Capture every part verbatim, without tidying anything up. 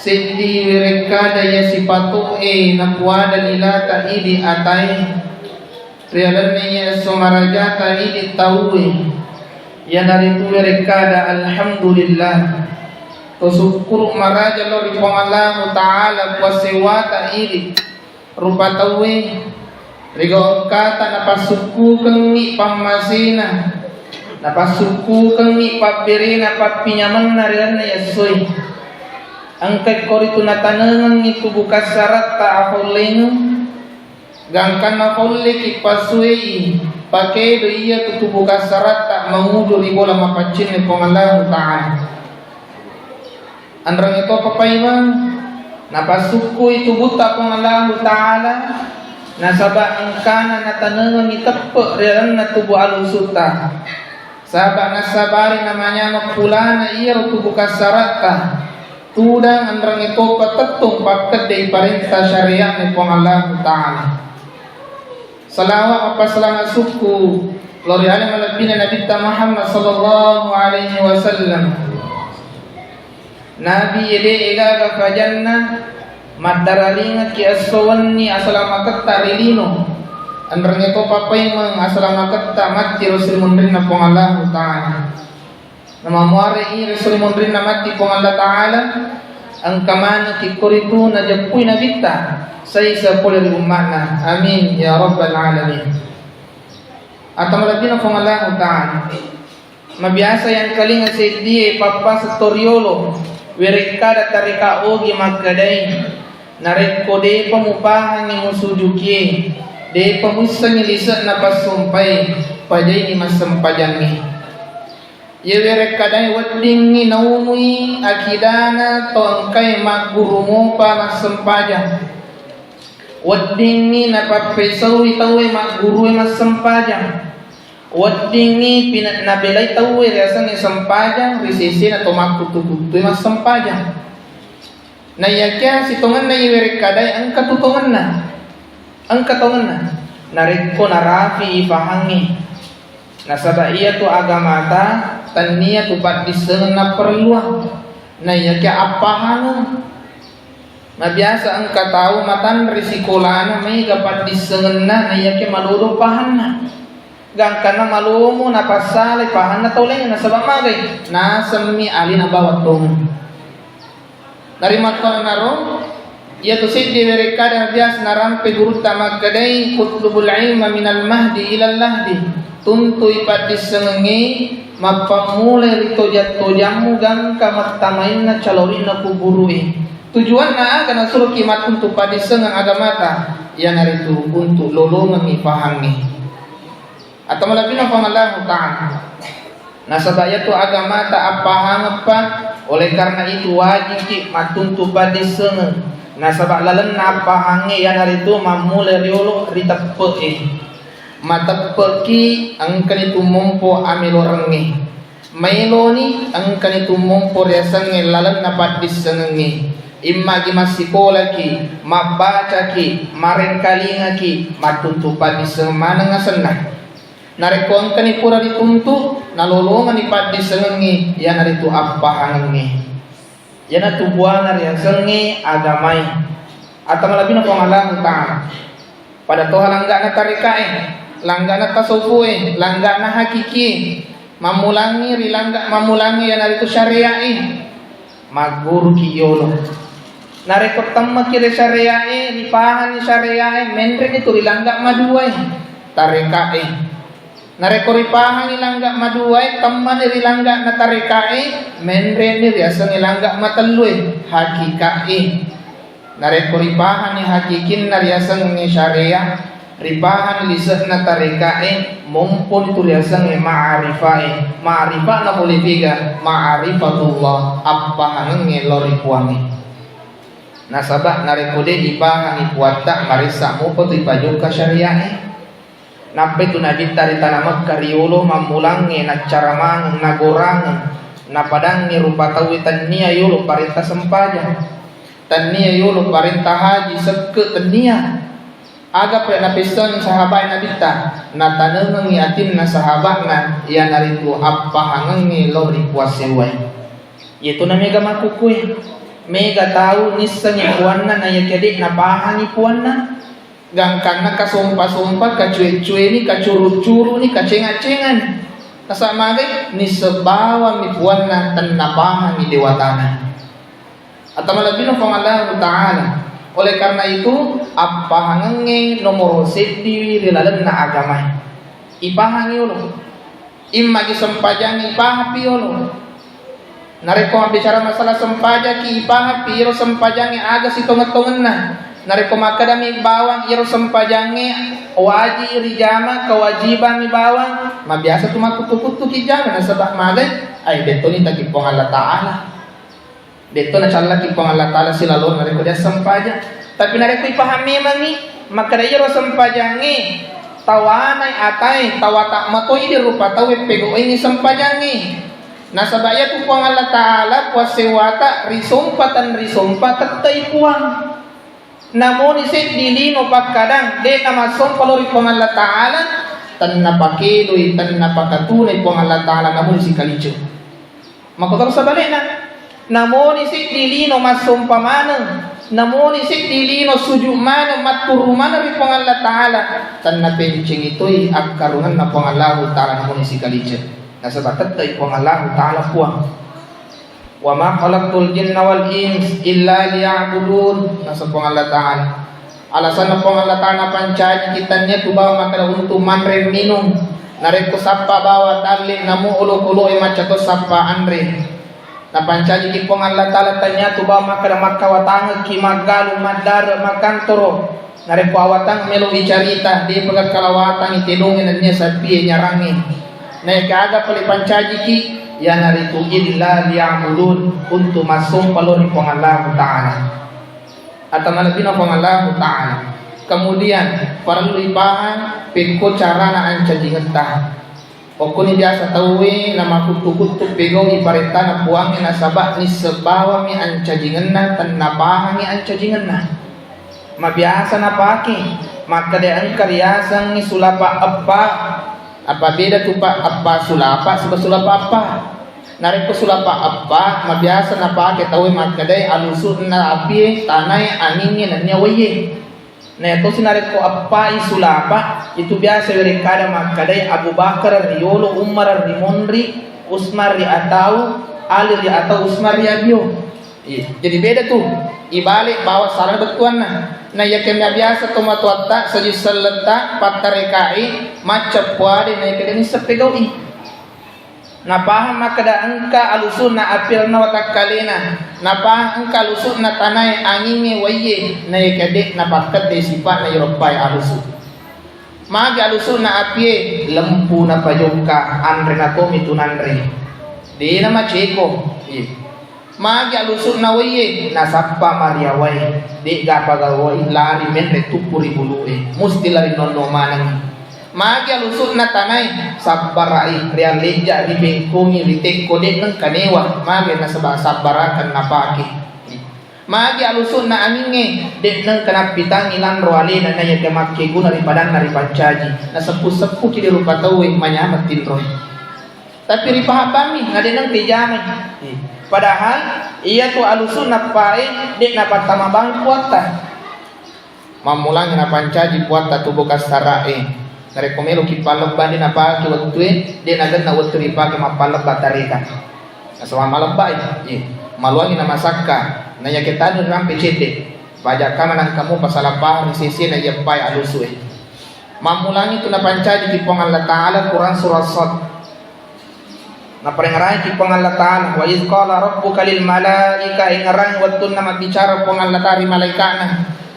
Seddi werekkada iya sipato'e napuada lilata idi atae, ri lalenna iya esso marajata idi tauwe, iyanaritu werekkada alhamdulillah. To sukkuru maraja lao ri Puang Allahu Ta'ala, Puang sewwata idi. Rupa tauwe, rigau engkata napassukkukengngi pammasena, napassukkukengngi pabberena, pappinyamenna ri lalenna iya essoe. Engkai koritu natanengengngi tubu kassaratta afaulengeng, gangkanna faulleki passuwei pakedo iyatu tubu kassaratta manguju ri bola mapaccinna Puang Allahu Ta'ala. Enrengngetopa paimeng, napassukkui tubutta Puang Allahu Ta'ala, nasaba engkana natanengengngi teppe ri lalenna tubu alusutta. Saba nassabari namanyameng pulana iyaro tubu kassaratta, tudang enrengngetopa tettong pakkeddei parenta syariatna Puang Allahu Ta'ala. Salawat mappasalama sukku lao ri ale malebbina Nabitta Muhammad sallallahu alaihi wasallam. Nabi ede egaga fajanna, maddararingekki esso wenni asalamaketta ri lino. Enrengngetopa paimeng asalamaketta matti ro sri munrinna Puang Allahu Ta'ala. Namamuarei ri sri munrinna matti Puang Allah Ta'ala, engka manekki koritu najeppui Nabitta saisa pole ri umma'na. Amin ya rabbal alamin. Atta malebbina Puang Allahu Ta'ala. Mabiasa yangkalinga seddie pappaseng to riolo, werekkada tareka ogi makkedai, narekko depa mupahangi musujukie, depa muissengi lise'na passumpae, pajaini massempajangnge. Iye werekkadae weddingngi naunui akidana to engkae magguru mopa massempajang. Weddingngi napappesauwi tauwe maggurue massempajang. Weddingngi pina-, nabelai tauwe riasengnge sempajang ri sesena to makkutu-kutue massempajang. Naiyakia sitongenna iwerekkadai engka tu tongenna, engka tongenna. Narekko narapi ifahangnge, nasaba iyatu agamata tennia tu paddissengeng napparelluang. Naiyakia appahangeng, mabiasa engka tau matanre sikolana mega paddissengenna naiyakia madodo pahanna. Gangkanna malomo napassalai pahanna tau laingnge nasaba magai nasemmi alena bawang tongeng. Narimakkuannaro, iyatu seddi werekkada biasa narampe gurutta makkedai, "Utlubul ilma minal mahdi ilal lahdi." Tuntui paddissengengnge mappammulai ri toja-tojammu gangka mattamainna calorinna kuburue. Tujuanna aga nasuroki mattuntu paddissengeng agamata? Iyanaritu untuk lolongengngi pahangnge. Atau malebbina Puang Allahu Ta'ala. Nasaba iyatu agamata appahangeppa, oleh karena itu wajibki mattuntu paddissengeng. Nasaba lalenna appahangnge iyanaritu mammula riolo ri teppe'e. Mateppeki engkani tummompo amelorengnge. Maeloni engkani tummompo riasengnge lalenna paddissengengnge. Immagi massikolaki, mabbacaki, marengkalingaki, mattuntu paddissengeng maneng asenna. Narekko engkani pura rituntu, nalolongani paddissengengnge, iyanaritu appahangengnge. Iyanatu buana riasengnge agamai. Atta malebbina Puang Allahu Ta'ala. Pada toha langgana tarekae, langgana tasawufue, langgana hakikie, mammulangi ri langga-, mammulangi iyanaritu syariae. Magguruki yolo. Narekko temmaki ri syariae, ripahanni syariae, menreni tu ri langga maduae, tarekae. Narekko ripahangi langga maduae, temmani ri langga na tarekae, menreni riasengnge langga matellue, hakikae. Narekko ripahangi hakikinna riasengnge syariah, ripahang lise'na tarekae, momponi tu riasengnge ma'arifae. Ma'arifa'na pole tega, ma'arifatullah, appahangengnge lao ri Puangnge. Nasaba narekko de ipahangi Puatta, maressa mopa tu ipajokka syariae. Nappai tu Nabitta ri tana Mekka riolo mammulangnge naccaramangeng, nagorangeng, napadangngi rupa tauwe tennia yolo parenta sempajang, tennia yolo parenta haji, sekke, tennia. Aga pole napesseng sahabae Nabitta, natanengengngi atinna sahaba'na, iyanaritu appahangengnge lao ri Puang sewwae. Iyatu namega makkukkue. Mega tau nissengngi puanna, naiyaki de' napahangngi puanna. Gangkanna kasompa-sompa, kacue-cueni, kacuru-curuni, kacenga-cengani. Nasaba magai? Nisseng bawammi puanna, tennapahangngi dewatana. Atau malebbina Puang Allahu Ta'ala. Oleh karena itu, appahangengnge nomoro seddi ri lalenna agamae. Ipahangngi olo. Immagi sempajangnge ipahapi olo. Narekko mabbicara masalah sempajaki, ipahapi iyaro sempajangnge aga sitongeng-tongenna. Narekko makkedami bawang iyaro sempajangnge waji rijama, kewajibangngi bawang, mabiasa tu makkuttu-kuttuki jama nasaba magai? Ai, dettoni taki Puang Allah Ta'ala. Detto nacallaki Puang Allah Ta'ala silalona narekko dia sempajang. Tapi narekko ipaham memangngi, makkeda iyaro sempajangnge tawanai atae, tawata matoi di rupa tau pegauini sempajangnge. Nasaba iyatu Puang Allah Ta'ala, Puang sewata, risompa tan risompa tettai Puang. Namoni seddi lino pakkadang, de' namassompa lao ri Puang Allah Ta'ala, tennapakedoi, tennapakatunai Puang Allah Ta'ala, namoni sikaliceng. Makkotoro sebalikna, namoni seddi lino massompa maneng, namoni seddi lino sujud maneng, matturru maneng ri Puang Allah Ta'ala, tennapencengi toi akkarunganna Puang Allahu Ta'ala, namoni sikaliceng. Nasaba tettai Puang Allahu Ta'ala Puang. Wa ma khalaqtul jinna wal ins illa liya'budun. Naseng Puang Allah Ta'ala. Alasanna Puang Allah Ta'ala napancajiki tania tu bawang makkeda untuk manre minung. Narekko sappa bawang dalle namu olokoloe macca to sappa anre. Napancajiki Puang Allah Ta'ala tania tu bawang makkeda makkawatangekki maggalung maddare makkantoro. Narekko awatang melo icarita, de'pa gakka lawatangi tedongnge nennia sapie nyarangnge. Naega aga pale pancajiki, iyanaritu illa liya'budun, untu massompa lao ri Puang Allahu Ta'ala. Atau malebbina Puang Allahu Ta'ala. Kemudian, parellu ipahang pekko carana ancajingetta. Okkoni biasa tauwe namakuttu-kuttu pegau'i parentana Puangnge nasaba nisseng bawammi ancajingenna, tennapahangngi ancajingenna. Mabiasa napake, makkeda engka riasengngi sulapa eppa. Apa beda tu, Pak, eppa sulapa siba sulapa eppa? Narekko sulapa eppa, mabiasa napake tauwe makkedai alusu'na apie, tanae, angingnge, nennia waiye. Naiya tosi narekko eppai sulapa, itu biasa werekkada makkedai Abu Bakar riyolo, Umar ri monri, Usman ri atau, Ali ri atau, Usman ri abio. Iya. Jadi beda tu. Ibalik bawa salah bettuanna. Naiyakiya biasa tomatoatta, saju selletta, pattarekai, macca puade, naiyakiya nisseng pegau'i. Napahang makkeda engka alusu'na api lalenna watakkalena, napahang engka alusu'na tanae, angingnge, waiye, naiyake de' napakkedde sipa'na iyaro eppae alusu'. Magi alusu'na apie, lempu napajokka, anre natomi tu nanre. De' namaceko. Iya. Magi alusu'na waiye, nasappa mariawae, de'ga pagawai lari menre tuppu ri bulue, musti lari nonno manengngi. Magi alusu'na tanae, sabbara'i, riallejja, ribengkongi, ritekko, de' nengka newa, magi nasaba sabbarakeng napake. Magi alusu'na angingnge, de' nengka nappitangngi lanro alena, naiyakia makkeguna ri padanna ripancaji, naseppu-seppuki di rupa tauwe manyameng tinroe. Tapi ripahang bammi, na de' nengka ijamai. Padahal iyatu alusu'na eppae de' napattama bang puatta. Mammulangi napancaji puatta tubu kassara'e. Narekko meloki pallebba de' napake wettue, de' nagenna wettu ripake mappallebba tareka. Nasaba malebbai, iya. Maluangi namasakka, naiyake tanu nampe cedde. Pajakka manengkamu pasala pahang ri sesena iya eppae alusu'e. Mammulangi tu napancajiki Puang Allah Ta'ala Quran Surah Sad. Naparengngerangngi Puang Allah Ta'ala, "Wa idz qala rabbuka lil malaika," engngerangngi wettunna mabbicara Puang Allah Ta'ala ri malaika'na.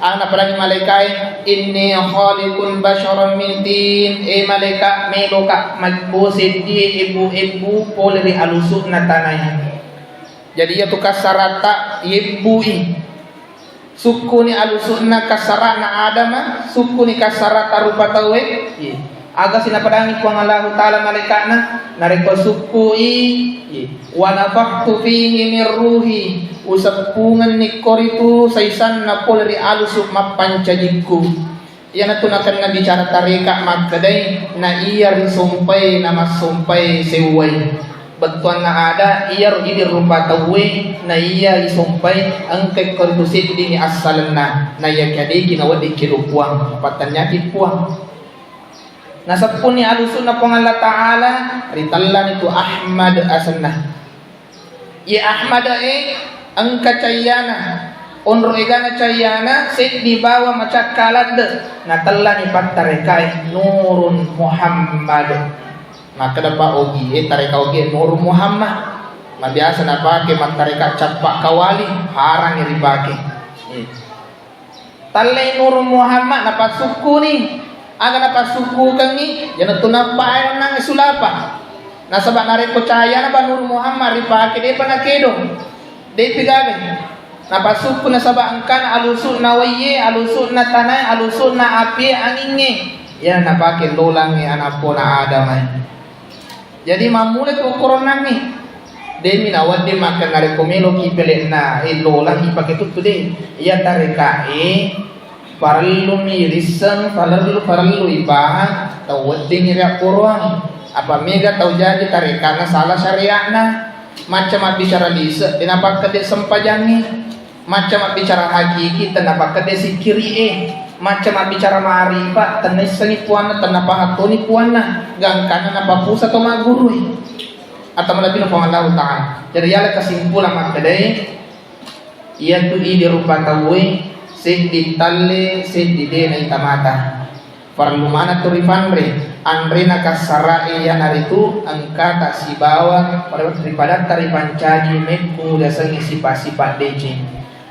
Aga napadangi malaikae, "Inni khaliqun basyaran min tin." E malaika, meloka mabbo seddie ebbu-ebbu pole ri alusu'na tanae. Jadi iyatu kassaratta yebbui. Sukkuni alusu'na kassara'na Adama, sukkuni kassara'ta rupa tauwe. Iya. Aga sinapadangi Puang Allahu Ta'ala malaika'na, narekko sukkui, iya. "Wa nafakhtu fihi min ruhi," useppungenni koritu saisanna pole ri alusu' mappancajikku. Iyanatu nakenna bicara tareka makkedai, na iya risompai namassompai sewwai. Bettuanna ada, iyaro idi rupa tauwe, na iya isompai, engka ko ritu seddingi assalenna, na iya kadeki nawedding kedo Puang, pattanniaki Puang. Naseppuni alusu'na Puang Allah Ta'ala, ritellani tu Ahmad asenna. Iye Ahmad e, engka cayyana, onro egana cayyana, seddi bawa macakka ladde, natellani pattarekae Nurun Muhammad. Makkeda pa ogi e, tareka ogi e Nurun Muhammad. Mabiasa napake mattareka cappa kawali, harangi ripake. Eh. Tallei Nurun Muhammad, napassukkuni. Aga napassukkukengngi, iyanatu nappa ae onnang sulapa. Nasaba narekko cahayana ba Nurun Muhammad ripake, depa nakedo. Depi gaga. Napassukku nasaba engkana alusu'na waiye, alusu'na tanae, alusu'na apie, angingnge. Iyana napake lolangnge ana pona Adamae. Jadi mammula tu okkoronnangngi. Demi nawedding makkeda narekko meloki pele'na, eh, lolang ipake tuttu de. Iya tarekae parellumi risseng, parellu, parellu ipahang, tau weddingngi riapporoang. Apa mega tau jaji tarekanna sala syariatna. Macca mabbicara lise, de napakkede sempajangngi. Macca mabbicara hakiki, tennapakkede sikkiri'e. Macca mabbicara ma'rifa, tennaissengi puanna, tennapahattoni puanna, gangkanna napapusa to maggurui. Atau malebbina Puang Allahu Ta'ala. Jadi, yala kesimpulan makkedai, iyatu idi rupa tauwe, seddi talle, seddi de naita mata. Parellu maneng tu ripanre, anrena kassara'e iyanaritu engkata sibawa ripadatta ripancaji mekku riasengnge sipa-sipa deceng.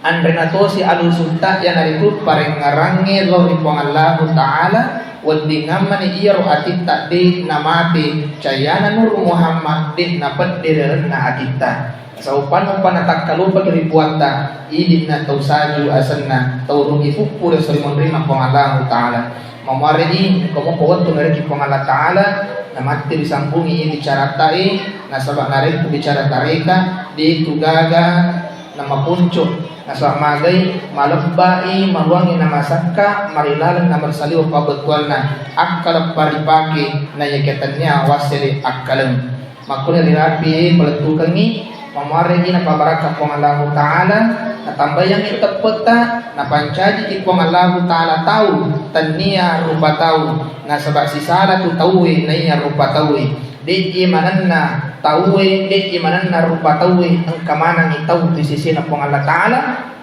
Anrena tosi alusutta iyanaritu parengngerangnge lao ri Puang Allahu Ta'ala, weddingammani iyaro atitta de namate cayana Nur Muhammad de napedde ri lalenna atitta. Saupanna-upanna takkalupaki ri puatta, idinna tau saju asenna, tau rugi fuppu ri salimonrinna Puang Allahu Ta'ala. Mamuaredi, engka moko wettu narekki Puang Allah Ta'ala, namatti risambungi bicaratta e, nasaba narekko bicara tareka, detu gaga namapuncu, nasaba magai, malebbai, maruangi namasakka, marilaleng namersaliweng pabbettuanna, akkaleng paripake, naiyakia tennia wassele akkaleng. Makkuni rirapi palettukengngi, mamuaregi napabarakka Puang Allahu Ta'ala, natambaiyangngi teppetta, napancajiki Puang Allahu Ta'ala tau, tennia rupa tau, nasaba sisala tu tauwe naiya rupa tauwe. De'je manenna tauwe, de'je manenna rupa tauwe, engka manengngi tau ri sesena Puang Allah Ta'ala,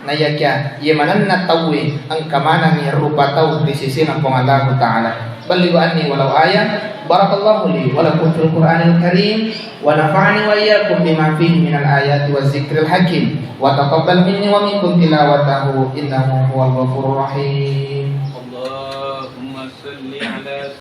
Naiyakia, iye manenna tauwe engka manengngi rupa tau ri sesena Puang Allahu Ta'ala. Ballighu anni walau ayah. Barakallahu li wa lakum fil Qur'anil Karim, wa nafa'ani wa iyyakum bima fihi minal ayati wa zikril hakim, wa taqabbal minni wa minkum tilawatahu, innahu huwal ghafurur rahim. Allahumma salli